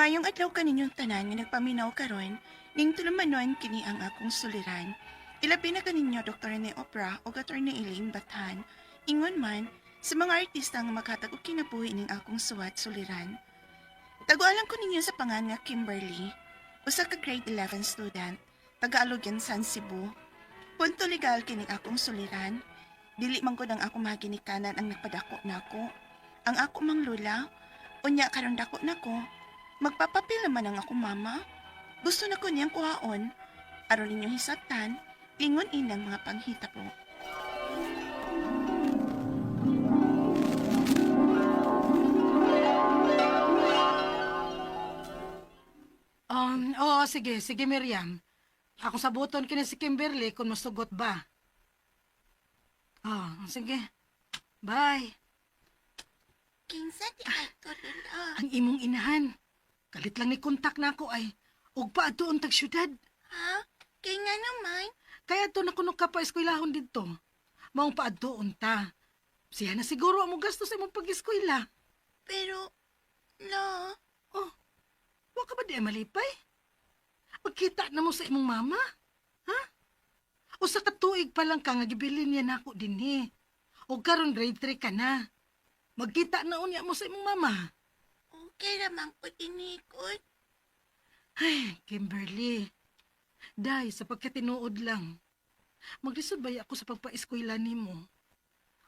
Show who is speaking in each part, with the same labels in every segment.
Speaker 1: Mayong adlaw kaninyong tanan nga nagpaminaw karon, ning tulumanon kini ang akong suliran. Ilabi na kaninyo Dr. Rene Opra o Attorney Elaine Bathan. Ingon man sa mga artista nga maghatag og kinabuhi ning akong suwat suliran. Tagualan ko ninyo sa pangan nga Kimberly, usa ka grade 11 student, taga Alugan, San Cebu. Punto legal kining akong suliran. Dili man gud ang akong mga ginikanan ang nagpadako nako. Ang ako mang lula, unya karon dako nako. Magpapapil naman ang akong mama. Gusto na ko niyang kuhaon. Aron ninyong hisabtan, ingon inang mga panghitabo.
Speaker 2: Oo, sige, sige Miriam. Ako sabuton kini si Kimberly kung masugot ba. Oh, sige. Bye.
Speaker 1: Kinsa di ay ko lula.
Speaker 2: Ang imong inahan. Kalit lang ni kontak na ako ay. Ug pa adtoon tag syudad.
Speaker 1: Ha? Kay nga naman.
Speaker 2: Kaya to na kuno ka pa eskwelahon didto. Maong paadtoon ta. Siya na siguro ang mogastos sa imong pag-eskwela.
Speaker 1: Pero, la,
Speaker 2: Oh, wa ka ba di ay malipay? Magkita na mo sa imong mama? Ha? Usa ka tuig pa lang ka nga gibilin niya nako dinhi. O karon grade 3 ka na. Magkita na unya mo sa imong mama.
Speaker 1: okay raman ko tinikod.
Speaker 2: Ay, Kimberly. Day, sa pagkatinuod lang. Maglisod ba ako sa pagpaeskwela nimo?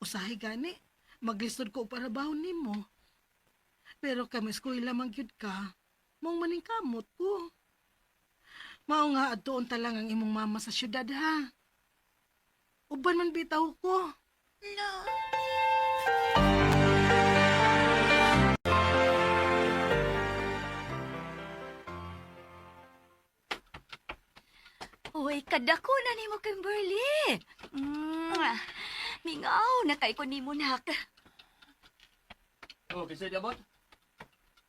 Speaker 2: Usahay gani, maglisod ko para bahon nimo. Pero kay maeskwela man gyud ka, mong maningkamot ko. Mao nga adtoon ta lang ang imong mama sa syudad ha. Uban man bitaw ko.
Speaker 1: La,
Speaker 3: Uy, kadako na nimo, Kimberly. Mingaw na kay ko nimo nak.
Speaker 4: Oh, kinsa di abot?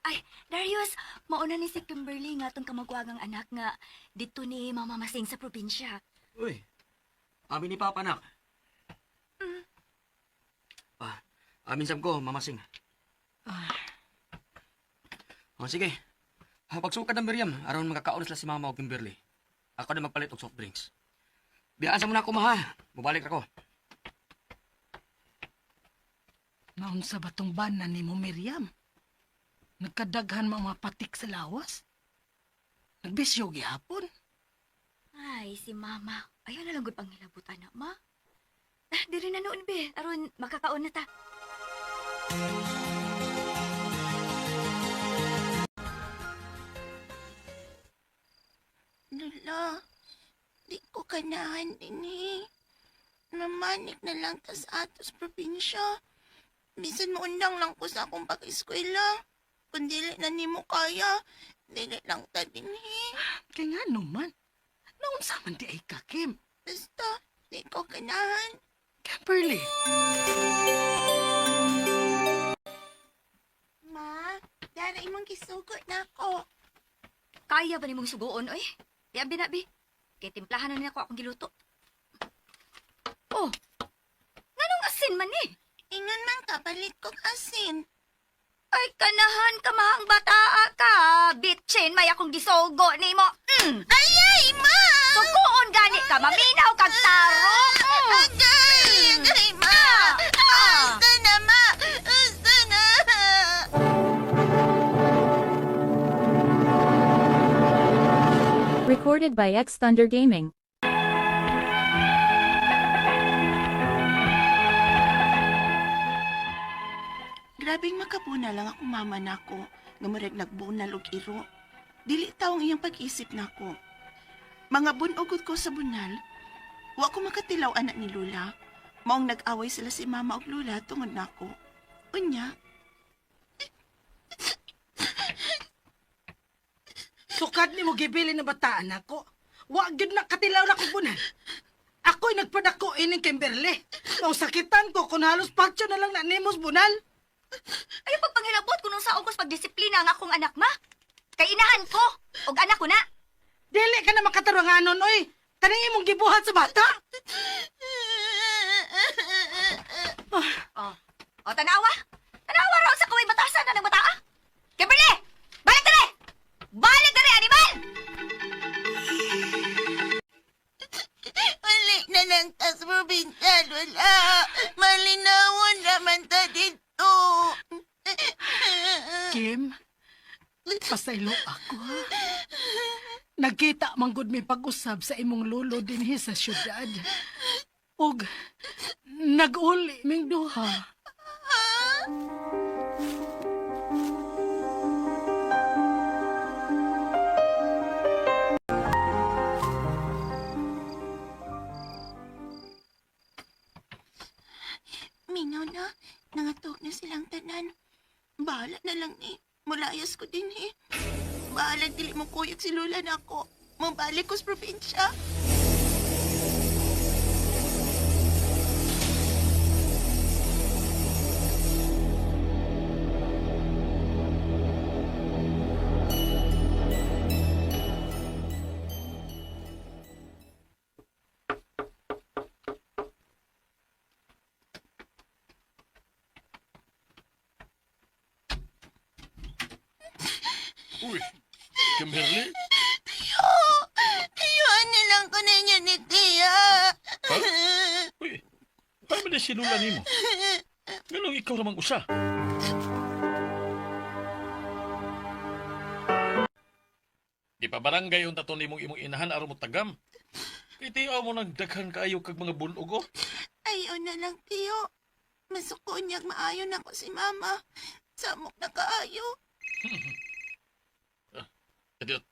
Speaker 3: Ay, Darius, mauna ni si Kimberly nga atong kamagwagang anak nga dito ni Mama Masing sa probinsya.
Speaker 4: Uy. Amin ni Papa nak. Ah, amin sam ko, mamasing.
Speaker 2: Ah,
Speaker 4: Oh, sige. Ha, pagsukad ng Miriam, aron makakaon sila si Mama og Kimberly. Ako na magpalit og soft drinks. Biyaan sa muna ako, maha. Mubalik ako.
Speaker 2: naunsa ba tong bana nimo Miriam? Nagkadaghan mga patik sa lawas? Nagbisyo gihapon?
Speaker 3: Ay, si Mama. Ayaw na lang gud panghilabot anak, ma. Ah, diri na noon be, aron makakaon na ta.
Speaker 1: Lula, di ko kanahan din eh. Mamanik na lang ta sa atos probinsya. Bisan maundang lang ko sa akong pag-eskwela. Kung dili na nimo kaya, dili lang ta din eh.
Speaker 2: Kaya nga naman, naunsa man di ay ka, Kim.
Speaker 1: Basta, di ko kanahan.
Speaker 2: Kimberly,
Speaker 1: Ma, dara imong gisugot na ako.
Speaker 3: Kaya ba nimong sugoon oy? Di ang binabi. Kay timplahan na nila ko akong giluto. Oh. Nganong asin man ni?
Speaker 1: Ingon man ka, palit kog asin.
Speaker 3: Ay, kanahan ka mahang bataa ka. Bitchin, may akong gisogo nimo.
Speaker 1: Ay, ay, ma!
Speaker 3: Sugoon gani ka, maminaw kag tarong.
Speaker 1: Agay! Agay, ma! Ma, usta na, ma! Usta na!
Speaker 5: Recorded by X Thunder Gaming.
Speaker 1: Grabing makabuna lang ako mama nako nga murag nagbunal og iro. Dili taw ang iyang pag-isip nako. Mga bunogod ko sa bunal. Wa ko makatilaw anak ni Lula. Maong nag-away sila si mama og Lula tungod nako. Unya,
Speaker 2: sukad ni mo gibili na bataan ako. Wa gyud na katilaw na kubunan. Ako'y nagpadako ining Kimberly. Mao sakitan ko kung halos patyo na lang na nimos bunal.
Speaker 3: Ay, pagpanghilabot kung sa ugos pagdisiplina ang akong anak, ma. Kay inahan ko, og anak ko na.
Speaker 2: Dili ka na makatarunganon, oy. Kaning imong gibuhat sa bata.
Speaker 3: Oh, oh tanawa. Tanawa raw sa kaway batasan na ng bataa. Kimberly, balik dali!
Speaker 1: probinsya, Lola. Malinawon naman ta dito.
Speaker 2: Kim, pasaylo ako ha. Nagkita man gud mi pag-usab sa imong lolo dinhi sa syudad. Ug nag-uli ming duha.
Speaker 1: Minaw na, nangatog na silang tanan. Bahala na lang eh. Mulayas ko din eh. Bahala dili mo kuyog si Lola na ako. Mabalik ko sa probinsya.
Speaker 6: Uy, Kimberly?
Speaker 1: Tiyo! Tiyo, ano lang ko na niya ni Tia.
Speaker 6: Ha? Uy, paano na sinula nimo? Ganong ikaw ramang usa. Di pa barangay yung taton nimong imong inahan aron mo tagam. Kay tiyaw mo nang daghan kaayo kag mga bunog oh.
Speaker 1: Ayaw na lang, Tiyo. Masuko niyang maayo na ko si Mama. Samok na kaayo.
Speaker 6: Idiot.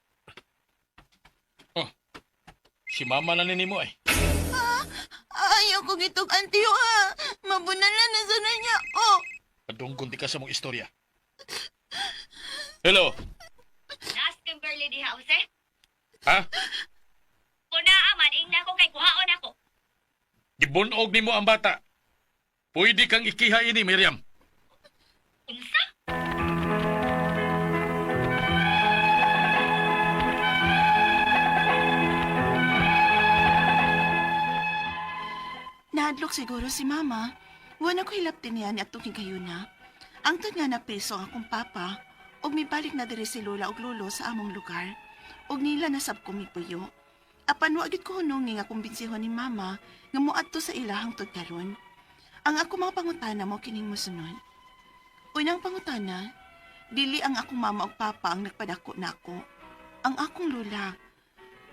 Speaker 6: Oh, si mama na ni nimo ay.
Speaker 1: Ayaw kong itong antiyo ha. Mabunalan na sana niya. Oh,
Speaker 6: Padunggon di ka sa mong istorya. Hello.
Speaker 3: Nas Kimberly diha use.
Speaker 6: Ha?
Speaker 3: Kuna aman ingna ko kay kuhaon ako.
Speaker 6: Gibunog nimo ang bata. Pwede kang ikiha ini, Miriam.
Speaker 3: Unsa?
Speaker 1: Nahadlok siguro si Mama. Wala ko hilaptin niya ni atong higayuna. Ang nga na preso ang akong papa, ug mibalik na diri si Lola ug Lolo sa among lugar. Ug nila nasab ko mipuyo. Apan wa gyud ko hunong nga kumbinsihon ni Mama nga moadto sa ilahang tod karon. Ang ako mga pangutana mo kining mosunod. Unang pangutana, dili ang akong mama ug papa ang nagpadako nako. Ang akong lola.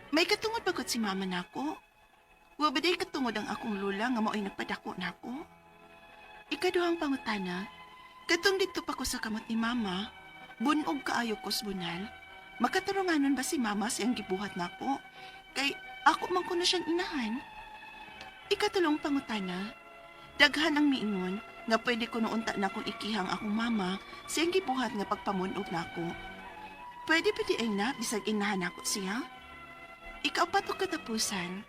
Speaker 1: May katungod bagot si mama nako. Wa ba day katungod ang akong lola nga mao'y nagpadako nako? Ikaduhang pangutana, katong didto pa ko sa kamot ni mama, bunog kaayo ko sa bunal. Makatarunganon ba si mama siyang gibuhat nako? Kay ako man kuno siyang inahan. Ikatulong pangutana, daghan ang miingon nga pwede ko noon ta na akong ikihang akong mama siyang gibuhat nga pagpamunog nako. Pwede pa di ay na bisag inahan nako siya? Ikaw pa to katapusan.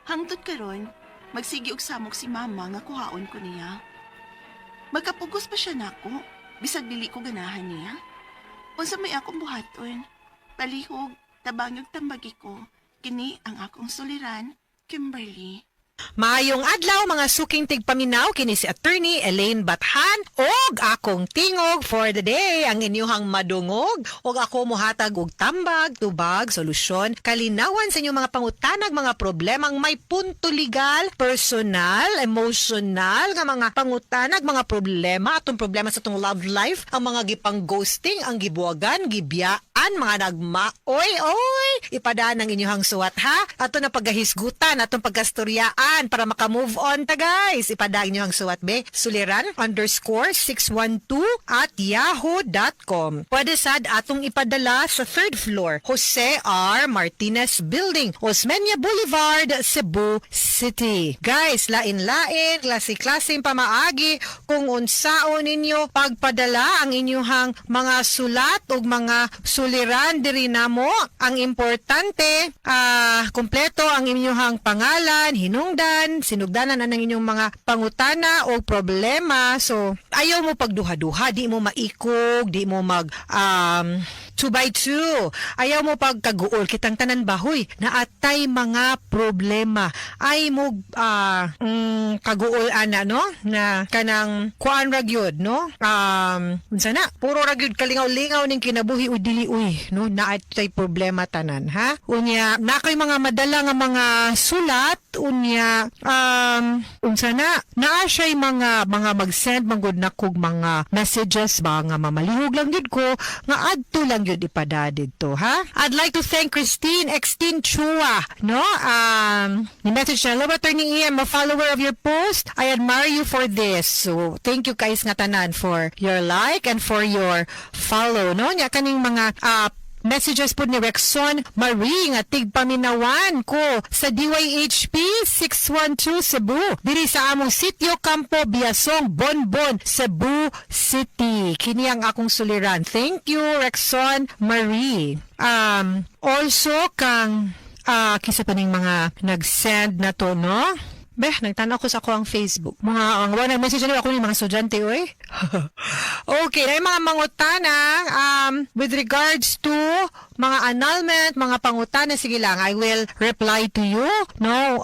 Speaker 1: Hangtod karon, magsigi og samok si mama nga kuhaon ko niya. Magkapugos pa siya nako, bisag dili ko ganahan niya. Unsa may akong buhaton? Palihog, tabangog tambagi ko. Kini ang akong suliran, Kimberly.
Speaker 7: Maayong adlaw mga suking tigpaminaw kini si Attorney Elaine Bathan og akong tingog for the day ang inyuhang madungog og ako mohatag og tambag, tubag, solusyon, kalinawan sa inyong mga pangutanag mga problemang may punto legal, personal, emotional nga mga pangutanag mga problema atong problema sa atong love life, ang mga gipang ghosting, ang gibuwagan, gibiyaan, mga nagmaoy oy ipadaan ang inyong suwat ha ato na pagkahisgutan atong pagkastoryaan para maka-move on ta guys ipadaan inyong suwat be suliran_612@yahoo.com. Pwede sad atong ipadala sa third floor Jose R. Martinez Building, Osmeña Boulevard, Cebu City. Guys, lain-lain, klase-klaseng pamaagi kung unsaon ninyo pagpadala ang inyuhang mga sulat ug mga suliran diri namo. Ang importante, kumpleto ang inyuhang pangalan, hinungdan, sinugdanan ang inyong mga pangutana o problema. So, ayaw mo pagduha-duha, di mo maikog, di mo mag 2 by 2. Ayaw mo pagkaguol kitang tanan bahoy na atay mga problema. Ay mo kaguol ana, no, na kanang kuan ra gyud, no, unsa na, puro ra gyud kalingaw-lingaw ning kinabuhi o dili uy, no, na atay problema tanan, ha. Unya na kay mga madala nga mga sulat. Unya unsa na, naa siya'y mga mag-send man gud na kog mga messages ba nga mamalihog lang gyud ko nga adto lang gyud ipada didto, ha. I'd like to thank Christine Extin Chua, no, ni message na, "Hello, Attorney EM, a follower of your post. I admire you for this." So thank you guys nga tanan for your like and for your follow, no. Nya kaning mga messages po ni Rexon Marie nga tigpaminawan ko sa DYHP 612 Cebu. Diri sa among Sitio Campo Biasong, Bonbon, Cebu City. Kini ang akong suliran. Thank you, Rexon Marie. Also kang kisa pa ning mga nag-send na to, no? Beh, nagtanaw ko sa ako ang Facebook. Mga ang wala message na ako ni mga estudyante, oy. Okay, na mga mangutana with regards to mga annulment, mga pangutana, sige lang, I will reply to you, no,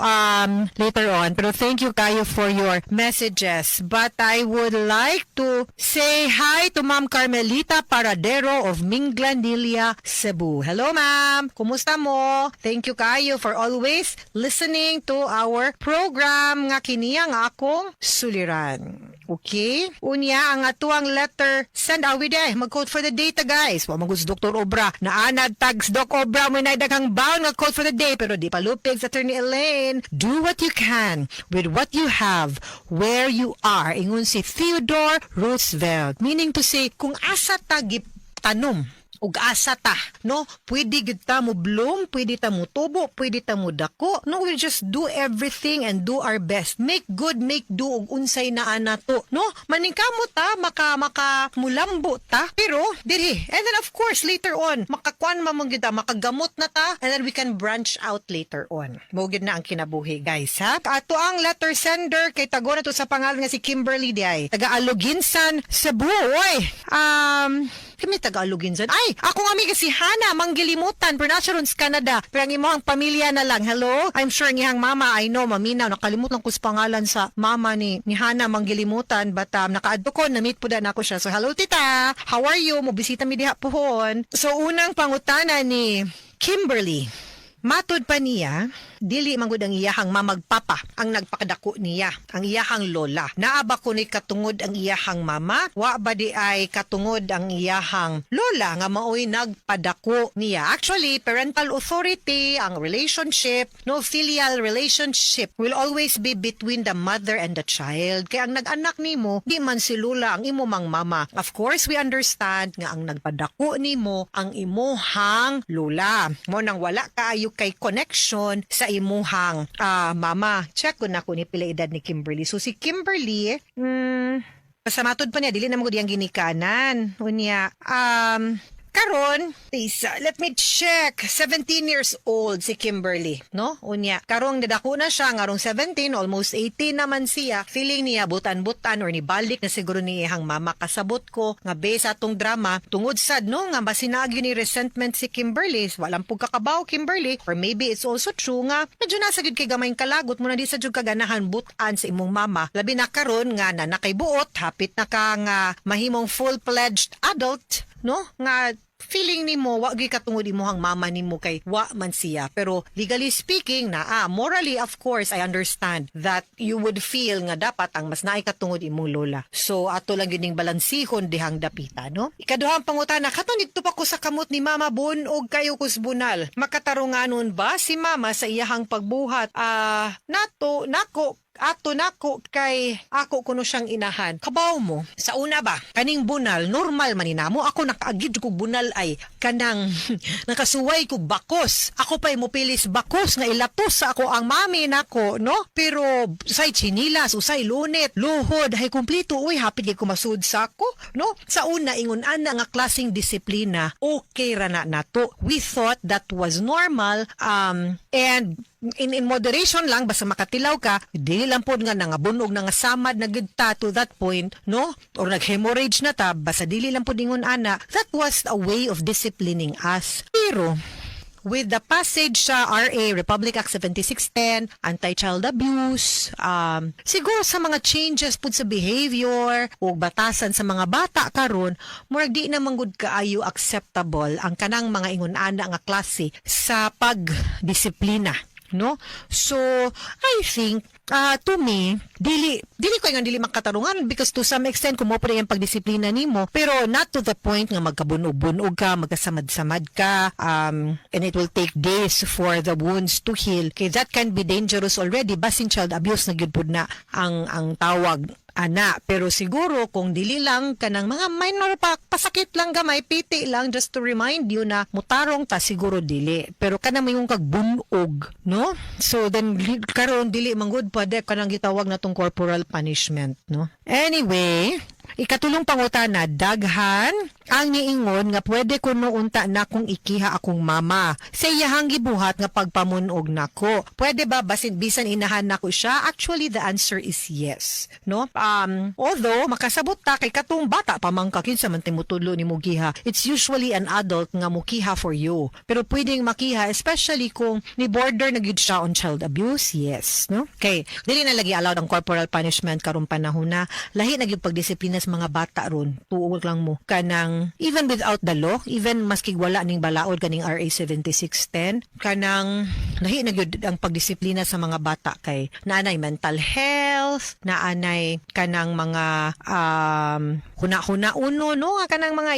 Speaker 7: later on. Pero thank you kayo for your messages. But I would like to say hi to Ma'am Carmelita Paradero of Minglanilla, Cebu. Hello, ma'am. Kumusta mo? Thank you kayo for always listening to our program nga kini ang akong suliran. Okay? Unya, ang atuang letter send awi de. Mag-code for the data, guys. Wa man gud Dr. Obra. Naanad tags Doc Obra mo na daghang bound nga code for the day pero di pa lupig sa Attorney Elaine. "Do what you can with what you have where you are." Ingon si Theodore Roosevelt. Meaning to say, kung asa ta tanom ug asa ta, no, pwede gid ta mo bloom, pwede ta mo tubo, pwede ta mo dako, no. We just do everything and do our best, make good, make do og unsay naa nato, no. Maningkamot ta, maka mulambo ta, pero diri, and then of course later on makakuan man gyud ta, makagamot na ta, and then we can branch out later on. Mo gyud na ang kinabuhi, guys, ha. Ato ang letter sender kay tago na to sa pangalan nga si Kimberly diay, taga Aloginsan, Cebu. Oy, kami taga Aloginsan. Ay, ako nga amiga si Hana Manggilimutan, pero nasa ron sa Canada. Pero ang imong pamilya na lang. Hello? I'm sure ang iyang mama, I know, maminaw. Nakalimutan ko sa pangalan sa mama ni Hana Manggilimutan. But nakaadto ko, na-meet po na ako siya. So, hello, tita! How are you? Mobisita mi diha pohon. So, unang pangutana ni Kimberly. Matod pa niya, dili man gud ang iyahang mamagpapa ang nagpakadako niya, ang iyahang lola. Naa ba ko ni katungod ang iyahang mama? Wa ba di ay katungod ang iyahang lola nga maoy nagpadako niya? Actually, parental authority, ang relationship, no, filial relationship will always be between the mother and the child. Kaya ang nag-anak nimo, di man si lola ang imo mang mama. Of course, we understand nga ang nagpadako nimo ang imuhang lola. Mo nang wala kaayo kay connection sa imuhang mama. Check ko na kung ni pila edad ni Kimberly. So si Kimberly, basta matod pa niya, dili na mo gud iyang ginikanan. Unya, karon, isa, let me check. 17 years old si Kimberly, no? Unya, karong nadako na siya, ngarong 17, almost 18 naman siya. Feeling niya butan-butan or nibalik na siguro ni iyang mama, kasabot ko nga base atong drama tungod sad, no, nga basinaagi ni resentment si Kimberly. Walang pug kakabaw, Kimberly. Or maybe it's also true nga medyo nasa gyud kay gamayng kalagot mo na di sa jud kaganahan butan sa imong mama. Labi na karon nga na nakay buot, hapit na ka nga mahimong full-fledged adult, no? Nga feeling nimo wa gyud katungod imong mama nimo kay wa man siya. Pero legally speaking na morally, of course, I understand that you would feel nga dapat ang mas naay katungod imong lola. So ato lang gyud ning balansihon dihang dapita, no. Ikaduhang pangutana, kato nidto pa ko sa kamot ni mama, bunog kayo kus bunal, makatarunganon ba si mama sa iyahang pagbuhat nato nako ato nako kay ako kuno siyang inahan? Kabaw mo sa una ba, kaning bunal normal man ni namo. Ako nakaagid kog bunal ay kanang nakasuway kog bakos. Ako pa'y mopilis bakos nga ilatos sa ako ang mami nako, no, pero usay chinilas, usay lunit, luhod, hay kumplito uy, hapit kay kumasud sa ako, no. Sa una, ingon ana nga klaseng disiplina, okay ra na nato. We thought that was normal and in moderation lang, basta makatilaw ka, dili lang pod nga nangabunog, nangasamad na gid ta to that point, no? Or nag-hemorrhage na ta, basta dili lang pod ingon ana. That was a way of disciplining us. Pero with the passage sa RA Republic Act 7610, anti-child abuse, siguro sa mga changes pud sa behavior o batasan sa mga bata karon, murag di na man gud kaayo acceptable ang kanang mga ingon ana nga klase sa pagdisiplina, no? So I think, to me, dili dili ko ingon dili makatarungan because to some extent kung mo pa yung pagdisiplina nimo, pero not to the point nga magkabunog-bunog ka, magkasamad-samad ka, and it will take days for the wounds to heal. Okay, that can be dangerous already, basin child abuse na gyud pud na ang tawag ana. Pero siguro kung dili lang kanang mga minor pa, pasakit lang gamay, piti lang, just to remind you na mutarong ta, siguro dili. Pero kanang may kag bunog, no? So then karon dili manggod pwede kanang gitawag na tong corporal punishment, no? Anyway, ikatulong pangutana, daghan ang niingon nga pwede kuno unta na kung ikiha akong mama sa iyahang gibuhat nga pagpamunog nako. Pwede ba basin bisan inahan nako siya? Actually, the answer is yes, no? Although makasabot ta kay katong bata pa man ka, kinsa man timutudlo ni giha? It's usually an adult nga mukiha for you. Pero pwedeng makiha, especially kung ni border na gyud siya on child abuse, yes, no? Okay, dili na lagi allowed ang corporal punishment karong panahon na. Lahi na gyud pagdisiplina sa mga bata ron. Tuod lang mo kanang even without the law, even maski wala ning balaod kaning RA 7610, kanang lahi na gyud ang pagdisiplina sa mga bata kay naanay mental health, naanay kanang mga huna-huna uno, no, nga kanang mga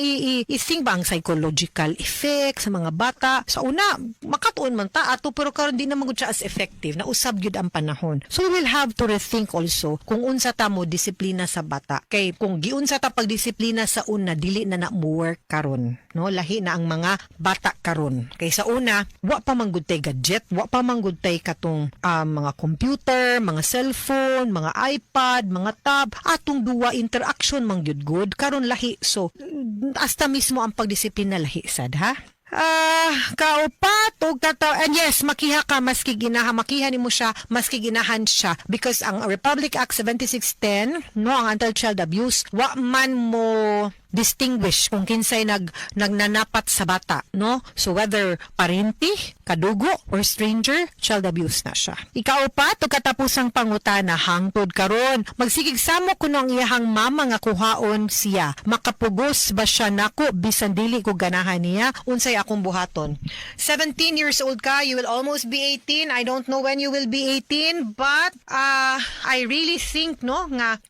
Speaker 7: i-think ba ang psychological effect sa mga bata. Sa una makatuon man ta ato, pero karon di na man gud siya as effective na usab gyud ang panahon. So we will have to rethink also kung unsa ta mo disiplina sa bata, kay kung giunsa ta pagdisiplina sa una, dili na na mo work karon, no? Lahi na ang mga bata karon kay sa una wa pa man gud tay gadget, wa pa man gud tay katong mga computer, mga cellphone, mga iPad, mga tab. Atong duwa interaction man gyud good. Karon lahi. So hasta mismo ang pagdisiplina lahi sad, ha. Kaupat og kataw, and yes, makiha ka maski ginaha, makiha nimo siya maski ginahan siya because ang Republic Act 7610, no, ang anti-child abuse, wa man mo distinguish kung kinsay nagnanapat sa bata, no? So whether parente, kadugo or stranger, child abuse na siya. Ikaupat ug katapusang pangutana, hangtod karon magsigig samo kuno ang iyahang mama nga kuhaon siya. Makapugos ba siya nako bisan dili ko ganahan niya? Unsay akong buhaton? 17 years old ka, you will almost be 18. I don't know when you will be 18, but I really think, no, nga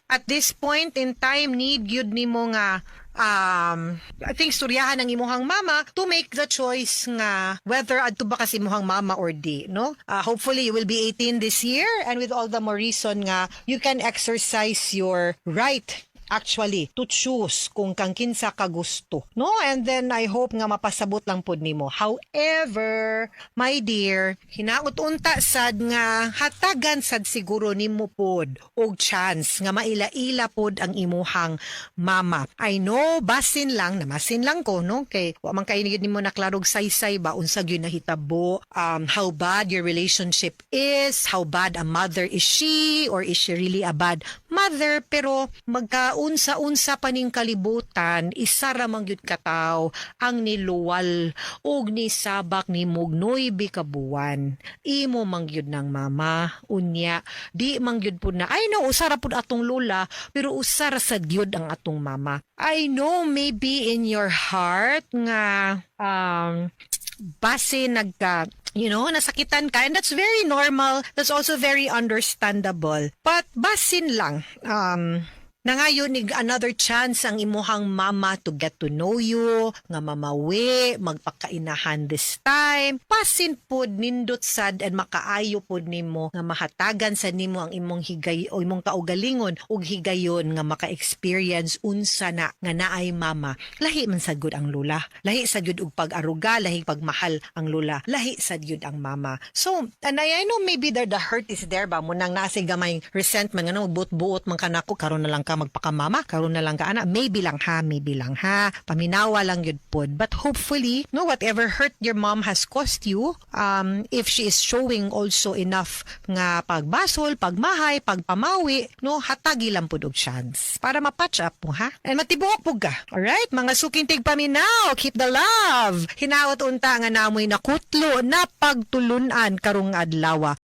Speaker 7: at this point in time need gyud nimo nga I think storyahan ang imuhang mama to make the choice nga whether adto ba kasi imuhang mama or di, no? Hopefully you will be 18 this year, and with all the more reason nga you can exercise your right actually to choose kung kang kinsa ka gusto, no? And then I hope nga mapasabot lang pod nimo. However, my dear, hinaot unta sad nga hatagan sad siguro nimo pod og chance nga maila-ila pod ang imuhang mama. I know, basin lang namasin lang ko, no, kay wa man kay nimo na klarog saysay ba unsa gyud nahitabo, how bad your relationship is, how bad a mother is she, or is she really a bad mother. Pero magkaunsa-unsa pa ning kalibutan, isa ra man gyud ka tawo ang niluwal ug nisabak nimo og 9 ka buwan, imo man gyud ng mama. Unya di man gyud pud na, I know usa ra pud atong lola, pero usa ra sad gyud ang atong mama. I know maybe in your heart nga base nagka nasakitan ka, and that's very normal, that's also very understandable, but basin lang nangayo nig another chance ang imuhang mama to get to know you, nga mamawi, magpakainahan this time. Basin pod nindot sad and makaayo pod nimo nga mahatagan sa nimo ang imong higay o imong kaugalingon ug higayon nga maka-experience unsa na nga naay mama. Lahi man sad gud ang lola. Lahi sad gyud og pag-aruga, lahi pagmahal ang lola. Lahi sad gyud ang mama. So, and I know maybe the hurt is there ba mo nang nasa gamay resentment nga buot-buot man kanako karon na lang. ka magpakamama, karon na lang ka ana, maybe lang ha, maybe lang ha. Paminawa lang yun pod. But hopefully, no, whatever hurt your mom has caused you, if she is showing also enough nga pagbasol, pagmahay, pagpamawi, no, hatagi lang pud og chance para ma-patch up mo ha. And matibuok pud ka. Alright, mga suking tigpaminaw, keep the love. Hinaot unta nga namoy nakutlo na pagtulunan karong adlaw.